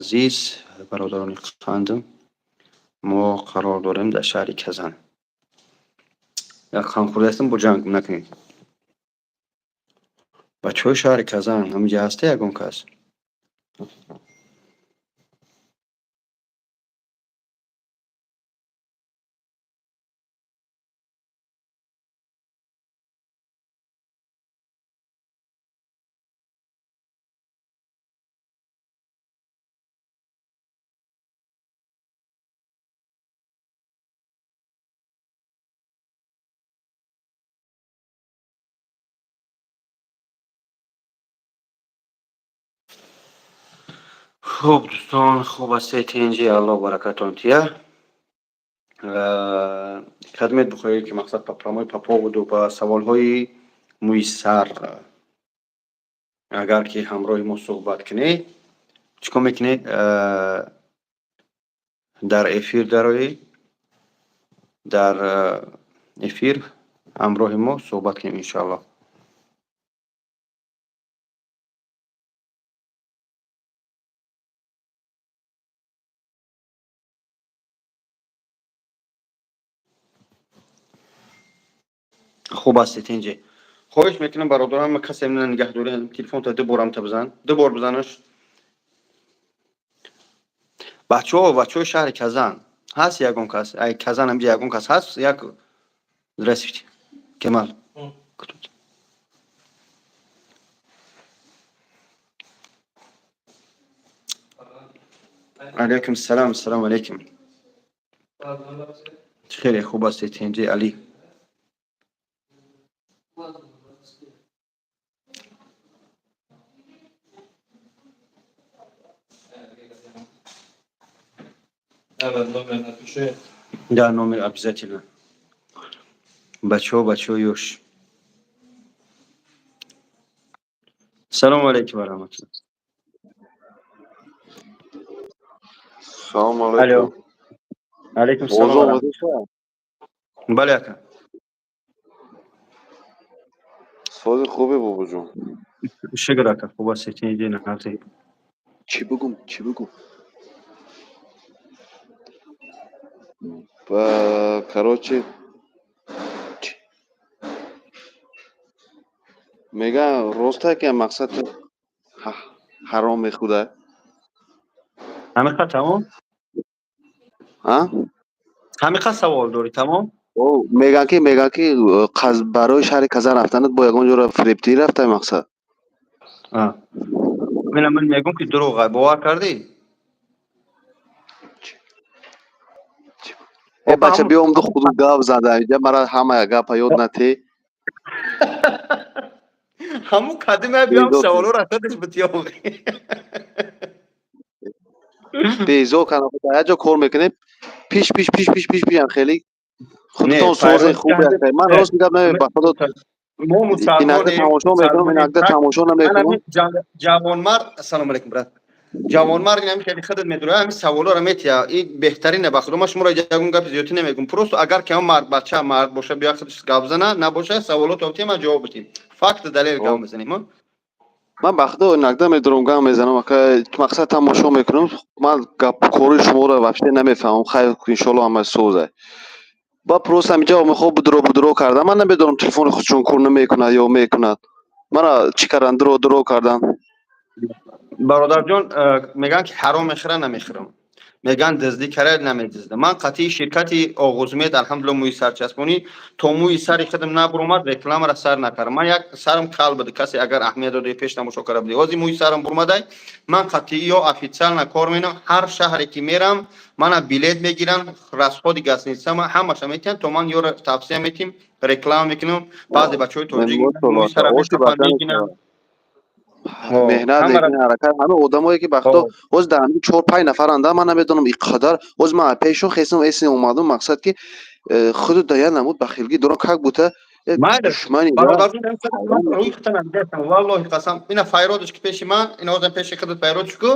Азиз, бародарони қандм, мо қарор дорем дар шаҳри Казан. Як қандхӯрда ҳастем, бо ҷанг накунед. Бачаҳои шаҳри Казан, ҳаминҷа ҳаста ягон кас? Хуб, дӯстон, хуб ҳастед, тинҷи, Аллоҳ баракатон тия. Кадмет бихоҳед, ки мақсад по прямой, по поводу, ба саволҳои мӯи сар, агар ки ҳамроҳи мо суҳбат кунед, чӣ кор мекунед? Дар эфир дароед, дар эфир ҳамроҳи мо суҳбат кунем, иншоаллоҳ. Хуб ҳастед, тинҷи. Хоҳиш мекунам, бародарам, касе нигаҳдорӣ, телефонта ду бор амта бизан, ду бор бизанаш. Бачаҳо, бачаҳои шаҳри Казан, ҳаст ягон кас? Ай Казан ҳамҷа ягон кас ҳаст? Як, здравствуйте, Кемал. Кто это? Алейкум салам, салому алейкум. Хеле хуб ҳастед, тинҷи, Али? Давай номер напиши. Да, номер обязательно. Бачаҳо, бачаҳо, ёш. Салому алейкум ва раҳматуллоҳ. Салому Алло. алейкум. Алейкум салом. Бозор ва раҳматуллоҳ. омадиша? Бале, ака. Сози хубе, бобоҷон. Шукр, ака, хуб ҳастед, тинҷи, нағзи. Чӣ бигум, чӣ бигум? Ба, короче, мегӯям, росте ки мақсад ҳаром мехӯрад? Ҳамиқа тамом? А? Ҳамиқа савол дорӣ, тамом? О, мегӯянд, ки барои шаҳри Казан рафтанат бо ягон ҷоро фиребтӣ рафтай, мақсад. А. Ман мегӯм, ки дурӯғ, бовар кардӣ? Э, бача, биомду худу гап зада, инҷа мара ҳама гапа ёд натӣ. Ҳамун кадима биём. Безор. Саволоро худаш битёғи. Безор кардам, як ҷо кор мекунем, пиш пиш пиш пиш пиш пишам, хеле худтон созе хубе. Ман рост гап намегӯям, ба худо. Мо инакда мусалмонем. Тамошо мекунам, инакда тамошо намекунам. Ҷавонмард, ассалому алайкум, брат. Ҷавонмард ин хеле худат медура, ҳамин саволоро метия, ин беҳтарина. Ба худо, ман шуморо ягон гапи зиёдтӣ намегӯм, просто агар ки мард, бача мард боша, биё худаш гап зана, набоша, саволото бития, ман ҷавоб битим, факт, далел гап мезанем. Ман ба худо инакда медурам, гап мезанам, мақсад тамошо мекунам. Ман гап кори шуморо вообще намефаҳмам. Хайр, иншоалло, ҳама соза. Ба просто ҳаминҷа мехоҳ будуро будуро кардам, ман намедонам, телефони худшон кор намекунад ё мекунад. Мара чӣ кардан, дуро дуро кардан. Бародарҷон, мегӯянд, ки ҳаром мехӯра, намехӯрам, мегӯянд дуздӣ кард, намедуздам. Ман қатъии ширкати Оғузмед, алҳамдулилла, мӯи сарчаспонӣ то мӯи сари худам набуромад, рекламаро сар накардам. Ман як сарам кал буд, касе агар аҳамият дода, пеш тамошо карда буди, ҳозир мӯи сарам бурмадай. Ман қатъии ё официально кор менам, ҳар шаҳре ки мерам, мана билет мегирам, расходи гостиницама ҳамаша метиҳанд, то ман ёро тавсия метиҳем, реклама мекунам. Баъзе бачаҳои тоҷик мӯи сара мегиранд. Меҳнат, лекин ҳаракат, ҳама одамое ки, ба худо, ҳозир дар ҳамин чор панҷ нафаранда, ман намедонам, ин қадар ҳозир ман пешон хесам, эсин омадам, мақсад ки худу да як намуд бахилгӣ дорам, как будто душмани. Валлоҳи қасам, ина файродш ки пеши ман, ина ҳозир пеши худат файродш ку,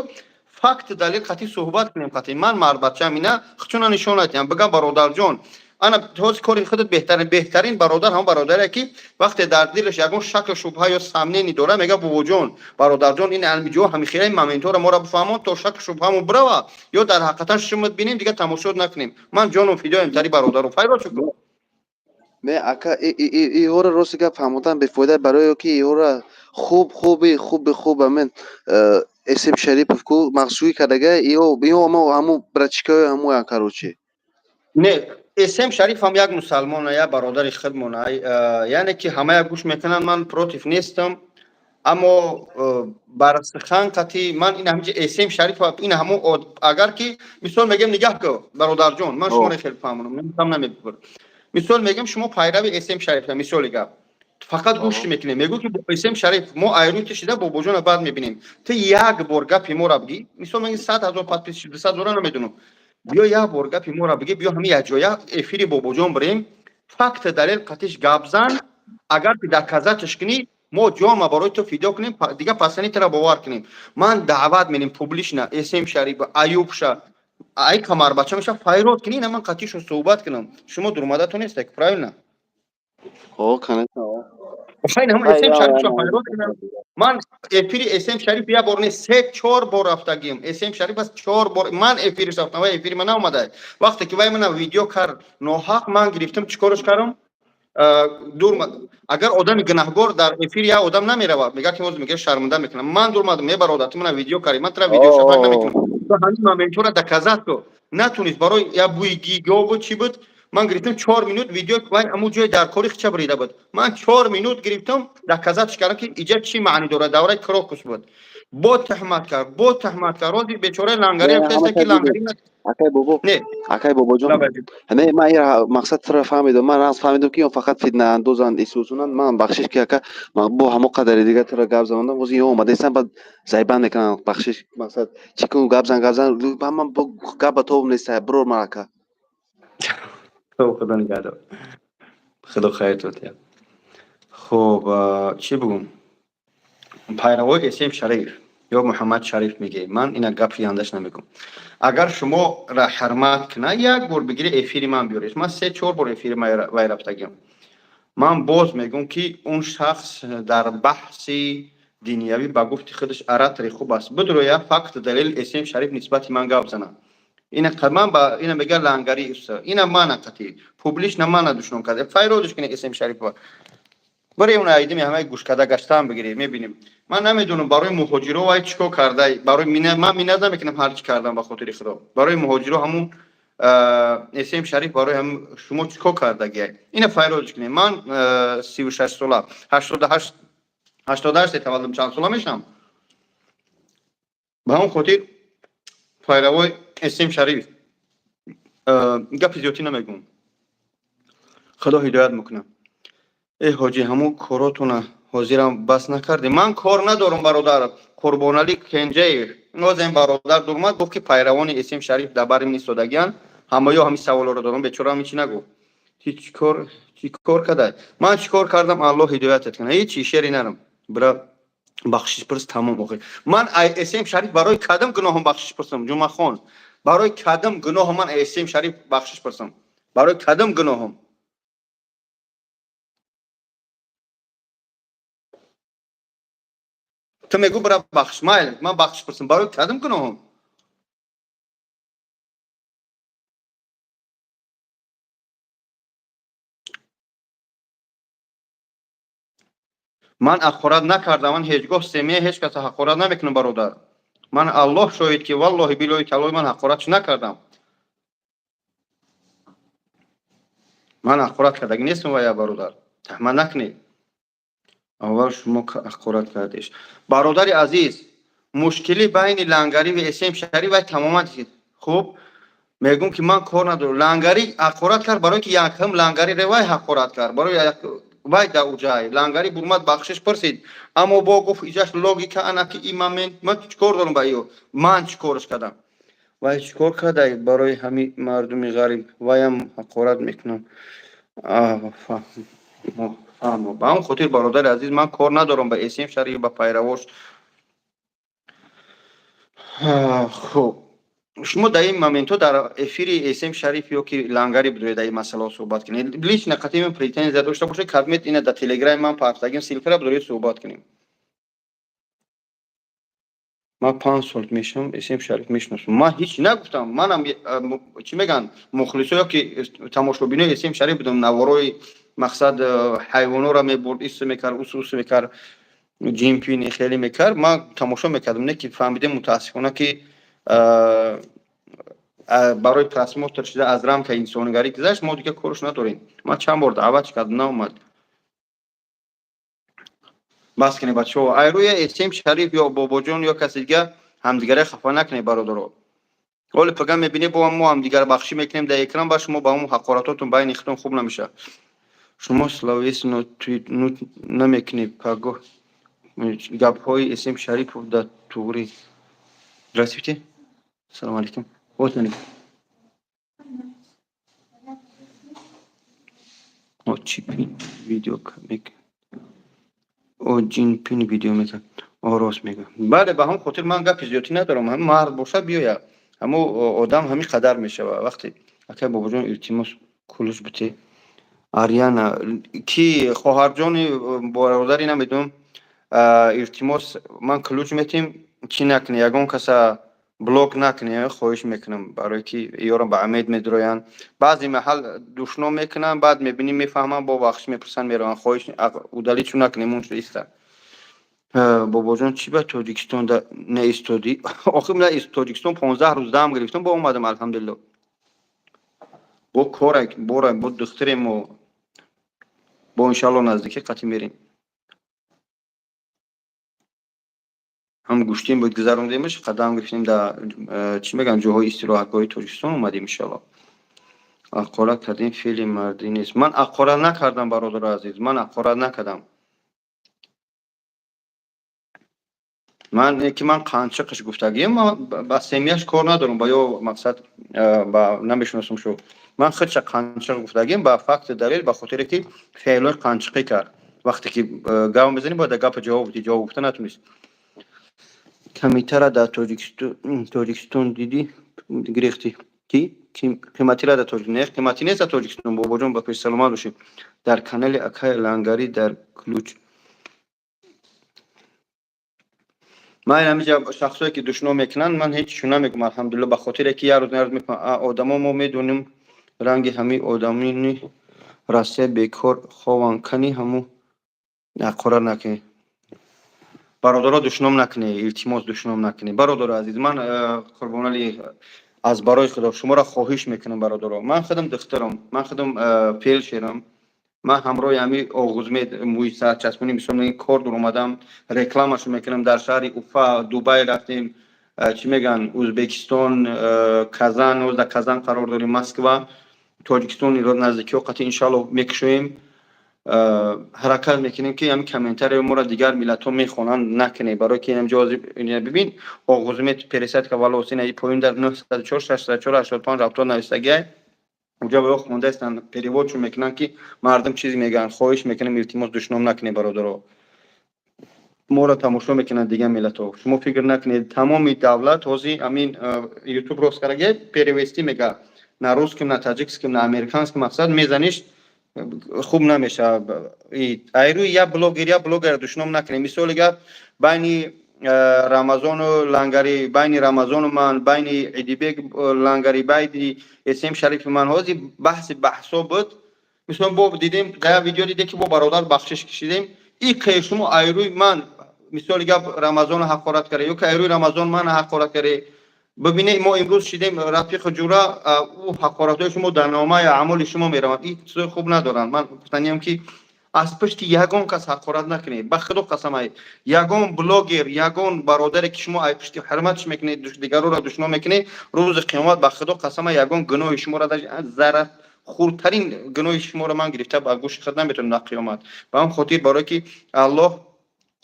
факт, далел қатъи суҳбат кунем. Қатъи ман мардбачаам, ина хучуна нишон натиҳам, бигам: бародарҷон. Ана ҳозир кори худат беҳтарин, беҳтарин бародар ҳамон бародаре, ки вақте дар дилаш ягон шаку шубҳа ё сомнение дора, мега: «Бобоҷон, бародарҷон, ин алмиҷо ҳамихелаи моментҳоро моро бифаҳмон, то шаку шубҳамон бирава ё дар ҳақиқатан шумат бинем, дига тамошот накунем». Ман ҷону фидоем тари бародару файро чӣ кун. Не, ака, иҳоро рости гап фаҳмодан бефоида, барое ки иҳоро хуб хуби хуби хуб амен Эсем Шарипов ку махсуӣ кардага, иҳо ҳамо братишкаи ҳамоян, короче. Не, Эсем Шариф ҳам як мусалмона, як бародари худмона, яъне ки ҳамая гӯш мекунанд, ман против нестам, аммо бар сухан қати ман ин ҳамҷи Эсем Шариф ин ҳамо, агар ки мисол мегем, нигаҳ ку, бародарҷон, ман шуморо хеле фаҳмонам, намефаҳм, намебур. Мисол мегем, шумо пайрави Эсем Шариф, мисоли гап, фақат гӯш мекунем, мегӯ ки Эсем Шариф мо айрӯи шида бобоҷона баъд мебинем, ту як бор гапи моро бигӣ, мисол мегӣ 100 000 подписчик, 200 000, намедонам, биё як бор гапи моро бигӣ, биё ҳами якҷоя эфири бобоҷон бирем, факт далел қатиш гап зан, агар ки доказать ш кунӣ, мо ҷонма барои ту фидо кунем, дига пасани тура бовар кунем. Ман даъват менем публично Эсем Шариф, Аюбша, ай камарбача меша, файрод кунӣ, ина ман қатишон суҳбат кунам. Шумо дурмадатон нестак, правильно? О, конечно. Хайн ҳам Эсем Шариф файрод кунам. Ман эфири Эсем Шариф як бор не, се чор бор рафтагим. Эсем Шариф аст, чор бор ман эфириш рафтам, вай эфири ман наомада. Вақте ки вай мана видео кард ноҳақ, ман гирифтам, чӣ корш кардам? Дур, агар одами гунаҳгор дар эфир як одам намеравад, мега ки ҳозир мега шарманда мекунам. Ман дур омадам: «Е бародар, ту мана видео кардӣ, ман тура видео шафак намекунам, ҳамин моментҳоро доказать ку». Натунист, барои як бӯи гиго буд, чӣ буд, ман гирифтам 4 минут видео, вай ҳамун ҷои дар кори хича бурида буд, ман 4 минут гирифтам, доказать ш кардам, ки иҷа чӣ маънӣ дорад. Давраи Крокус буд, бо туҳмат кард, бо туҳмат кард. Рози бечораи лангари афтаста ки лангари Акай бобо. Не. Акай бобоҷон, не, ман ира мақсад тура фаҳмидам, ман раз фаҳмидам, ки фақат фитнаандозанд, исусунанд. Ман бахшиш ки, ака, бо ҳамо қадари дига тура гап занонам, боз иҳо омадаистанд, баъд зайбан мекунанд. Бахшиш, мақсад чӣ кун, гап зан, гап зан, ман гап ба тоб нест, бирор ман, ака. Худо нигаҳдор, худо хайртот. Хуб, чӣ бугум? Пайравои Эсем Шариф ё Муҳаммад Шариф мегӯ, ман ина гапи яндаш намегӯм. Агар шумо ра ҳурмат куна, як бор бигири эфири ман биёред. Ман се чор бор эфири вай рафтагиам. Ман боз мегӯм, ки он шахс дар баҳси диниявӣ, ба гуфти худаш, оратори хуб аст. Бидроя, факт далел Эсем Шариф нисбати ман гап занад. Ина ман ба ина мега лангари, ина мана қати публично мана душном карда. Файродиш кунед Эсем Шарифова, барои он айдими ҳамаи гӯшкарда гаштан бигиред, мебинем. Ман намедонам, барои муҳоҷиро вай чӣ кор карда, барои ман миннат намекунам, ҳар чӣ кардам ба хотири худо. Барои муҳоҷиро ҳамун Эсем Шариф барои ҳам шумо чӣ кор кардагия, ина файродиш кунед. Ман 36 сола, 88, 88 таваллудам, чанд сола мешавам. Ба ҳамон хотир пайравои Эсем Шариф, гапи зиёдтӣ намегӯм, худо ҳидоят мекунам. Э ҳоҷӣ, ҳамун коротона ҳозирам бас накардем. Ман кор надорам, бародар Қурбоналӣ Кенҷаев. Нозем бародар дурмад, гуфт, ки пайравони Эсем Шариф дар бари мин истодагиянд, ҳамаё ҳамин саволоро дорам. Бечора ҳамин чӣ нагуфт, чӣ кор кардай? Ман чӣ кор кардам? Аллоҳ ҳидоятат кунад. Ҳечи шери нарам, бира бахшиш пурс, тамом. Охир ман Эсем Шариф барои кадам гуноҳам бахшиш пурсам? Ҷумъахон, барои кадам гуноҳам ман Эсем Шариф бахшиш пурсам? Барои кадам гуноҳам? Ту мегӯ бира бахш, майли, ман бахшиш пурсам, барои кадам гуноҳам? Ман ҳақорат накардам, ман ҳеҷ гоҳ семия ҳеҷ каса ҳақорат намекунам, бародар. Ман Аллоҳ шоҳид, ки валлоҳи биллоҳи таллоҳи, ман ҳақорат накардам. Ман ҳақорат кардагӣ нестам вая, бародар, таҳмат накунед. Аввал шумо ҳақорат кардеш, бародари азиз. Мушкили байни лангарӣ ва Эсем Шариф вай тамоман. Хуб, мегӯм, ки ман кор надорам. Лангарӣ ҳақорат кард, барое ки якам лангари ревай ҳақорат кард, барои вай да уҷай лангари бурмад, бахшиш пурсид, аммо бо гуфт иҷаш логика ана ки ин момент. Ман чӣ кор дорам ба ё? Ман чӣ корш кардам? Вай чӣ кор кардай барои ҳами мардуми ғариб? Ваям ҳақорат мекунам. Фаҳмо, ба ҳамн хотир, бародари азиз, ман кор надорам ба Эсем Шариф, ба пайравош. Хуб. Шумо дар ин моментҳо дар эфири Эсем Шариф ё ки Лангари бидоред, дар ин масъалаҳо суҳбат кунед. Лично қатъи ман претензия дошта бошед, кабинет ина дар Телеграми ман пафтагим, ссылка ра бидоред, суҳбат кунем. Ман 5 сол мешавам, Эсем Шариф мешиносам. Ман ҳеҷ нагуфтам. Манам, чӣ мегӯянд, мухлисо ё ки тамошобинои Эсем Шариф будам. Наворои, мақсад, ҳайвонҳоро мебурд, ис мекард, ус ус мекард, ҷимпин хеле мекард, ман тамошо мекардам. Не ки фаҳмидем, мутаассифона, ки барои просмотр шуда аз рамка инсонигарӣ гузашт. Мо дигар корш надорем. Ман чанд бор даъват кардам, наомад. Бас кунед, бачаҳо, айрӯя Эсем Шариф ё Бобоҷон ё каси дига ҳамдигаре хафа накунед, бародаро. Оли пага мебинед, бо мо ҳамдигар бахшӣ мекунем дар экран, ба шумо ба ҳамон ҳақоратотон байни худтон хуб намешавад. Шумо словесно твитнут намекунед, пагоҳ гапҳои Эсем Шарипов дар туғри. Здравствуйте, салому алейкум. Вот они. О чипин видео мек, о ҷинпин видео мекард. О, рост мегӯ. Бале, ба ҳамон хотир ман гапи зиёдтӣ надорам. Ҳам мард бошад, биёя. Ҳамо одам ҳамин қадар мешава. Вақте акай Бобоҷон, илтимос, ключ бите. Ариана ки хоҳарҷони бародари намедонам, илтимос, ман ключ метим, чӣ накунӣ, ягон каса блок накунӣ, хоҳиш мекунам, барое ки ёро ба умед медроянд. Баъзе маҳал душном мекунанд, баъд мебинӣ, мефаҳманд, бо бахшиш мепурсанд, мераванд. Хоҳиш, удалить чун накунем, он иста. Бобоҷон, чӣ ба Тоҷикистон наистодӣ? Охир Тоҷикистон 15 рӯз дам гирифтам, бо омадам, алҳамдулилло. Бо кора бора, бо духтаремо, бо иншалло наздикӣ қатъи мерем. Ҳам гӯштем буд, гузарондемаш, қадам гирифтем дар, чӣ мегӯянд, ҷоҳои истироҳатгоҳи Тоҷикистон омадем, иншалло. Ҳақорат кардем, феъли мардӣ нест. Ман ҳақорат накардам, бародари азиз, ман ҳақорат накардам. Ман ки ман қанчиқаш гуфтагиам, ман ба семья ш кор надорам, ба ё мақсад ба намешиносам шу. Ман худша қанчиқ гуфтагиам ба факти далел, ба хотире ки феълҳои қанчиқӣ кард. Вақте ки гап мезанӣ, бояд гапа ҷавоб бидӣ, ҷавоб гуфта натунист. Камитара дар Тоҷикистон дидӣ, гирифтӣ ки қиматира дар Тоҷик не, қиматӣ нест дар Тоҷикистон. Бобоҷон, ба пеш саломат бошед. Дар канали акай Лангарӣ дар ключ. Ман ҳамиҷа шахсое ки душном мекунанд, ман ҳеҷ чишу намегӯм, алҳамдулилло, ба хотире ки як рӯз на як рӯз мефаҳмам. Одамо мо медонем, ранги ҳамин одамони Россия бекор хованд, кани ҳамун ҳақорат накунед. Бародаро, душном накунед, илтимос, душном накунед. Бародаро азиз, ман Қурбоналӣ, аз барои Худо шуморо хоҳиш мекунам, бародаро. Ман худам духтарам, ман худам фелдшерам, ман ҳамроҳи ҳамин оғузмед мӯи сарчаспонӣ, мисол, кор дур омадам, рекламашо мекунам дар шаҳри Уфа, Дубай рафтем, чӣ мегӯянд, Ӯзбекистон, Казан, ҳоз дар Казан қарор дорем, Москва, Тоҷикистон наздикиҳо қатъи иншалло мекушоем. Ҳаракат мекунем, ки ҳамин комментарияи моро дигар миллатҳо мехонанд, накунед, барое ки инам ҷози бибин, оғузмед пересадка волос, ина поён дар 904 604 85 70 навистагиай, уҷа ба ё хондаистанд, перевод чун мекунанд, ки мардум чизе мегӯянд. Хоҳиш мекунем, илтимос, душном накунед, бародаро. Моро тамошо мекунанд дигар миллатҳо, шумо фикр накунед, тамоми давлат ҳозир ҳамин Ютуб рост кардаги, перевести мега на русским, на таджикским, на американским, мақсад мезаниш, хуб намешавад. Айрӯи як блогер, як блогер душном накунед. Мисоли гап, байни Рамазону Лангари, байни Рамазону ман, байни Идибек Лангари, байни Эсем Шарифи ман ҳозир баҳси баҳсо буд. Мисол, бо дидем, як видео дидем, ки бо бародар бахшиш кашидем. И қе шумо айрӯи ман, мисоли гап, Рамазону ҳақорат карде ё ки айрӯи Рамазон мана ҳақорат карде, бибинед, мо имрӯз шидем рафиқу ҷура, ӯ ҳақоратҳои шумо дар номаи аъмоли шумо мераванд. Ин чизои хуб надоранд. Ман гуфтаниям, ки аз пушти ягон кас ҳақорат накунед. Ба Худо қасам, ай ягон блогер, ягон бародаре ки шумо ай пушти ҳурматш мекунед, дигароро душном мекунед, рӯзи қиёмат, ба Худо қасам, ягон гуноҳи шуморо, зарра хурдтарин гуноҳи шуморо ман гирифта ба гӯши худ наметавонам дар қиёмат. Ба ҳам хотир, барое ки Аллоҳ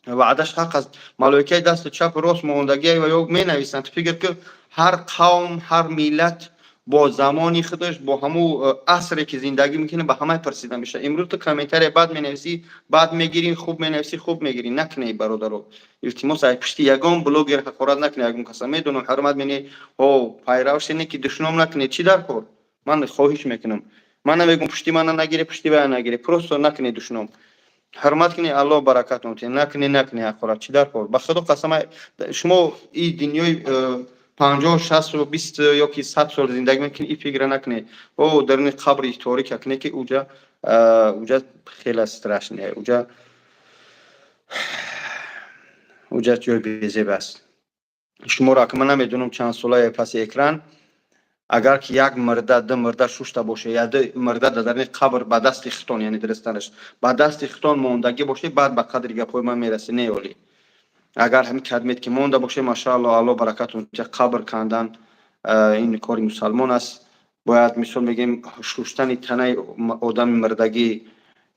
ваъдаш ҳақ аст, малоикаи дасту чапу рост мондагия ва ё менависанд. Фикр ки ҳар қавм, ҳар миллат Бо замони худаш, бо ҳамун асре ки зиндагӣ мекунӣ, ба ҳамаи пурсида мешавад. Имрӯз ту комментария бад менависӣ, бад мегирӣ, хуб менависӣ, хуб мегирӣ. Накунӣ, бародаро, илтимос, ай пушти ягон блогер ҳақорат накунӣ. Ягон каса медонам, ҳурмат мене, ҳо, пайрав шене, ки душном накунӣ. Чӣ дар кор? Ман хоҳиш мекунам, ман намегум пушти мана нагирӣ, пушти вая нагирӣ, просто накунӣ душном, ҳурмат кунӣ, Аллоҳ баракатон диҳад. Накунӣ, накунӣ ҳақорат. Чӣ дар кор? Ба Худо қасам, шумо и дунёи 50, 60, 20 ё ки 100 сол зиндагӣ мекунӣ, и фикра накунӣ. О, даруни қабри торика кунӣ, ки уҷа хеле страшный, уҷа ҷои безеб аст. Шуморо ака ман намедонам чанд солае паси экран. Агар ки як мирда, ду мирда шушта боше, я ду мирда дар даруни қабр ба дасти хитон, яъне дурустараш, ба дасти хитон мондагӣ боше, баъд ба қадри гапҳои ман мерасӣ. Не, олӣ, агар ҳамин кадмет ки монда боше, машаалло, Алло баракатон. Қабр кандан ин кори мусалмон аст. Бояд, мисол мегӯем, шуштани танаи одами мирдагӣ,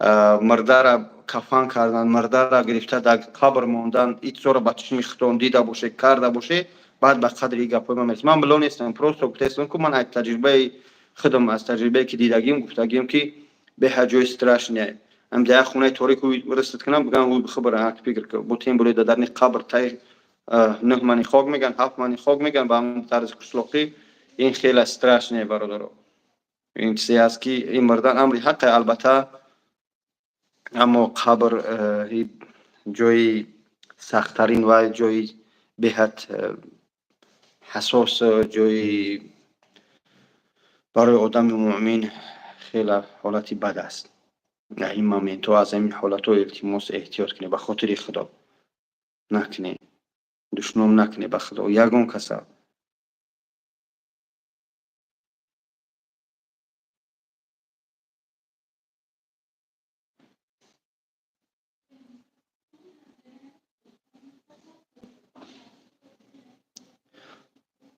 мирдара кафан кардан, мирдара гирифта дар қабр мондан, итсоро ба чишми хитон дида боше, карда боше, баъд ба қадри ин гапҳои ман мерасӣ. Ман било нестам, просто гуфтаистам, ку ман аз таҷрибаи худам, аз таҷрибае ки дидагим, гуфтагием, ки беҳад ҷои страшный. Ам дар як хонаи торик растат кунам, бигӯям, ӯ бихабара, фикр бо тем более дар дарни қабр тай нӯҳ мани хок меган, ҳафт мани хок меган, ба ҳамон тарзи қишлоқӣ. Ин хеле страшный, бародаро. Ин чизе аст, ки ин мурдан амри ҳаққе, албатта, аммо қабр ҷои сахттарин ва ҷои беҳад ҳассос, ҷои барои одами муъмин хеле ҳолати бад аст. Ин моментҳо, аз ҳамин ҳолатҳо, илтимос, эҳтиёт кунед, ба хотири Худо накунед душном, накунед, ба Худо, ягон каса.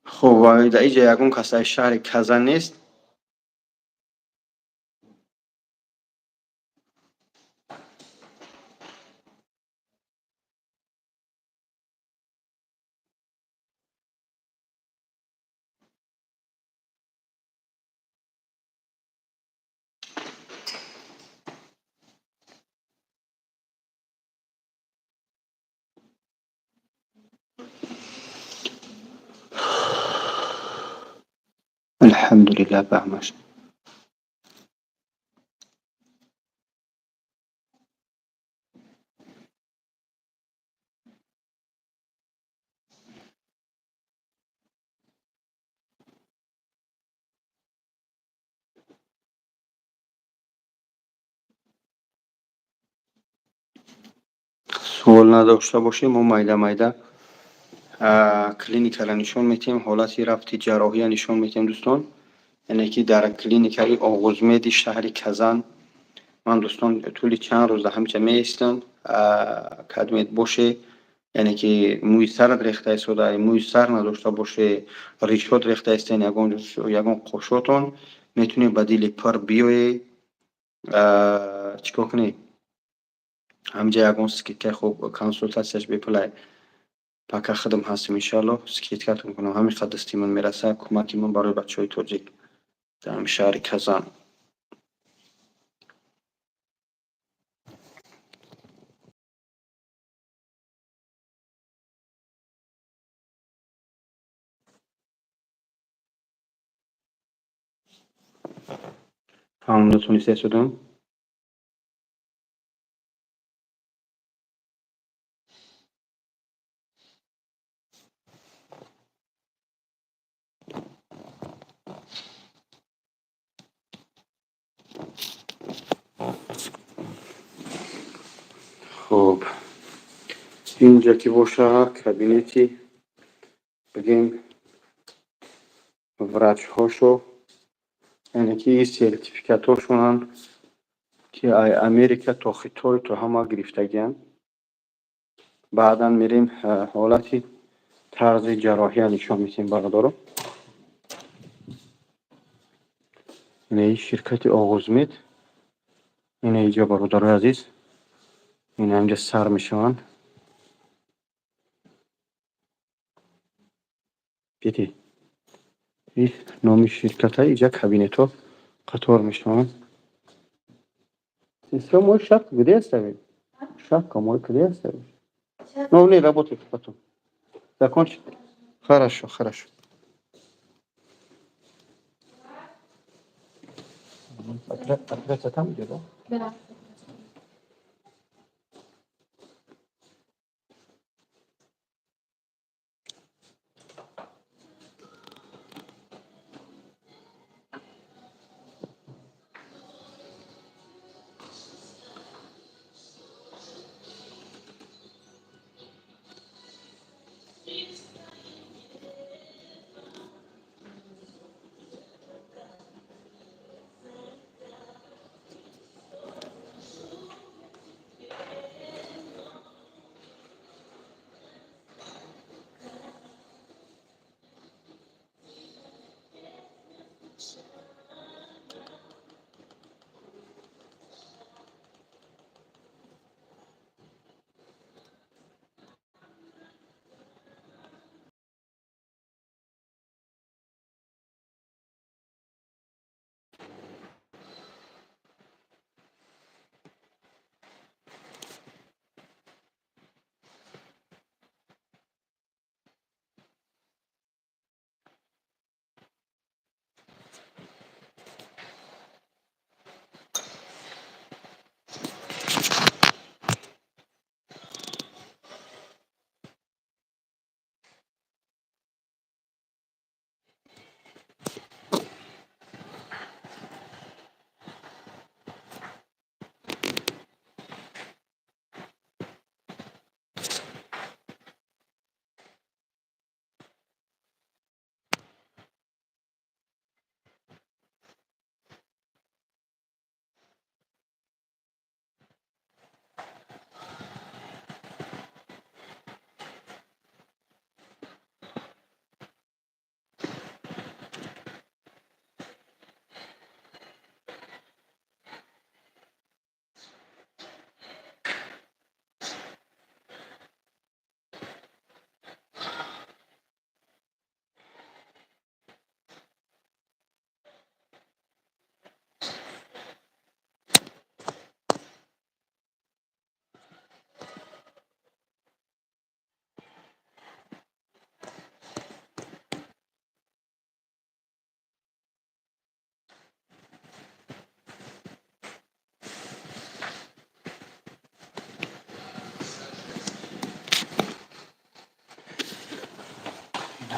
Хуб, дар инҷа ягон кас аз шаҳри Казан нест? Алҳамдулиллаҳ ба ҳамаш. Суол надошта бошем, мо майда майда клиникаро нишон метиҳем, ҳолати рафти ҷарроҳия нишон метиҳем, дӯстон. Яъне ки дар клиникаи Оғузмеди шаҳри Казан ман, дӯстон, тӯли чанд рӯз дар ҳамҷа меистам. Кадмет боше, яъне ки мӯи сарат рехта истода, мӯи сар надошта боше, ришот рехта истен, ягон қошотон, метавонед ба дили пур биёед. Чӣ кор кунед? Ҳамҷа ягон скидкаи хуб, консултатсияш бепулай. Пока худам ҳастем, иншааллоҳ, скидкатон кунам. Ҳамин қадр дасти ман мерасад, кӯмаки ман барои бачаҳои тоҷик дар ҳамин шаҳри Казан. Фаҳмонда тонистаистодам? Хуб, инҷа ки боша, кабинети, бигем, врачҳошо, яъне ки сертификатҳошонанд, ки ай Америка то Хитой, то ҳама гирифтагианд. Баъдан мерем, ҳолати тарзи ҷарроҳия нишон медиҳем, бародаро. Инаи ширкати Оғузмед, ина иҷо, бародарои азиз, ина инҷа сар мешаванд. Диди. И номи ширката, иҷа кабинетҳо қатор мешаванд. Сестра, мой шапка где оставили? Шапка мой где оставили? Ну, не работает потом. Закончить? Хорошо, хорошо. Операция там идет, да? Да.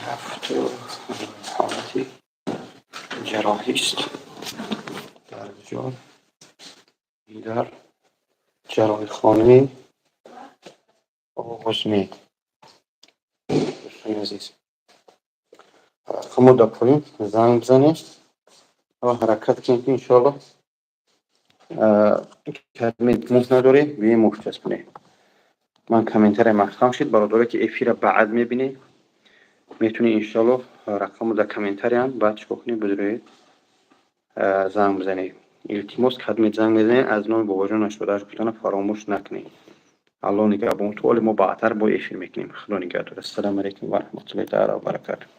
Рафту ҳолати ҷарроҳист дар ҷо, дар ҷарроҳихонаи Оғузмед. Дӯстони азиз, рақамо дар поён, занг бизанед ва ҳаракат кунед, ки иншоалло кадмед муҳ надорем, биёем, муҳ часпонем. Ман комментария маҳкам шид. Бародаре, ки эфира баъд мебинед, метавонед, иншоалло, рақамо дар комментарияам, баъд чикор кунед? Бидроед, занг бизанед. Илтимос, кадмед занг мезанед, аз номи Бобоҷон 88 гуфтана фаромӯш накунед. Аллоҳ нигаҳбон ту. Оле мо баъдтар бо эфир мекунем. Худо нигаҳдор. Ассалому алайкум ва раҳматуллоҳи таала ва баракатуҳ.